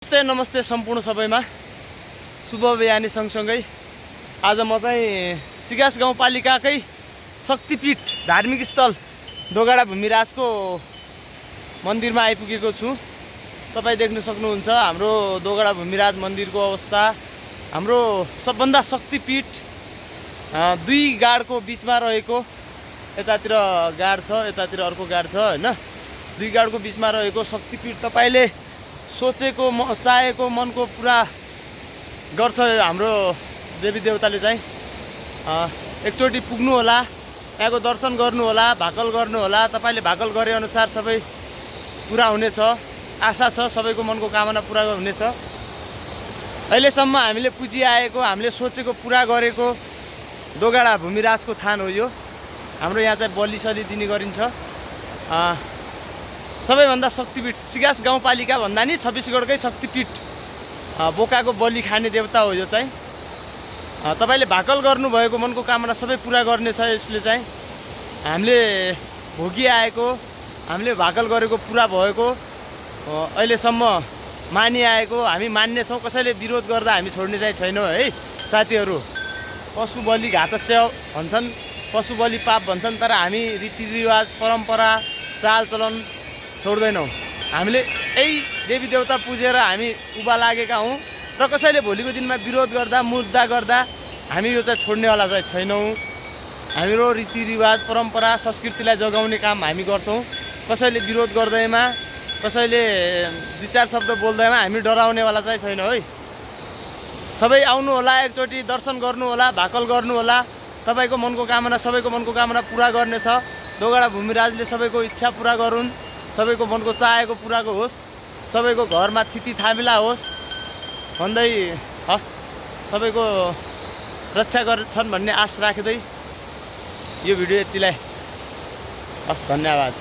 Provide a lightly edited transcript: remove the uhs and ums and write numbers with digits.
नमस्ते सम्पूर्ण सबैमा शुभ बिहानी सँगसँगै आज म चाहिँ सिगास गाउँपालिकाकै शक्तिपीठ धार्मिक स्थल दोगडा भूमिराजको मन्दिरमा आइपुगेको छु। तपाईँ देख्न सक्नुहुन्छ हाम्रो दोगडा भूमिराज मन्दिरको अवस्था। हाम्रो सबभन्दा शक्तिपीठ दुई गाडको बिचमा रहेको, यतातिर गाड छ यतातिर अर्को गाड छ हैन। दुई गाडको बिचमा रहेको शक्तिपीठ तपाईले सोचेको चाहेको मनको पुरा गर्छ हाम्रो देवी देवताले चाहिँ। एकचोटि पुग्नु होला, यहाँको दर्शन गर्नु होला, भाकल गर्नु होला। तपाईले भाकल गरे अनुसार सबै पुरा हुनेछ। आशा छ सबैको मनको कामना पुरा हुनेछ। अहिलेसम्म हामीले पुजी आएको, हामीले सोचेको पुरा गरेको दोगडा भूमिराजको थान हो यो। हाम्रो यहाँ चाहिँ बलि सलि दिने गरिन्छ। सबैभन्दा शक्तिपीठ सिगास गाउँपालिका भन्दा नि छत्तीसगढकै शक्तिपीठ बोकाको बलि खाने देवता हो यो चाहिँ। तपाईले भाकल गर्नुभएको मनको कामना सबै पुरा गर्नेछ यसले चाहिँ। हामीले भोगी आएको, हामीले भाकल गरेको पुरा भएको, अहिलेसम्म मानिआएको हामी मान्नेछौँ। कसैले विरोध गर्दा हामी छोड्ने चाहिँ छैनौँ है साथीहरू। पशु बलि घातस्य भन्छन्, पशु बलि पाप भन्छन्, तर हामी रीतिरिवाज परम्परा चालचलन छोड्दैनौँ। हामीले यही देवी देवता पुजेर हामी उभा लागेका हौँ र कसैले भोलिको दिनमा विरोध गर्दा मुद्दा गर्दा हामी यो चाहिँ छोड्नेवाला चाहिँ छैनौँ। हाम्रो रीतिरिवाज परम्परा संस्कृतिलाई जोगाउने काम हामी गर्छौँ। कसैले विरोध गर्दैमा, कसैले दुई चार शब्द बोल्दैमा हामी डराउनेवाला चाहिँ छैनौँ है। सबै आउनु होला, एकचोटि दर्शन गर्नु होला, भाकल गर्नु होला। तपाईँको मनको कामना, सबैको मनको कामना पुरा गर्नेछ। दोगडा भूमिराजले सबैको इच्छा पुरा गरून्, सबैको मनको चाहेको पुराको होस्, सबैको घरमा थिति थामिला होस् भन्दै हस् सबैको रक्षा गर्छन् भन्ने आश राख्दै यो भिडियो यतिलाई हस्। धन्यवाद।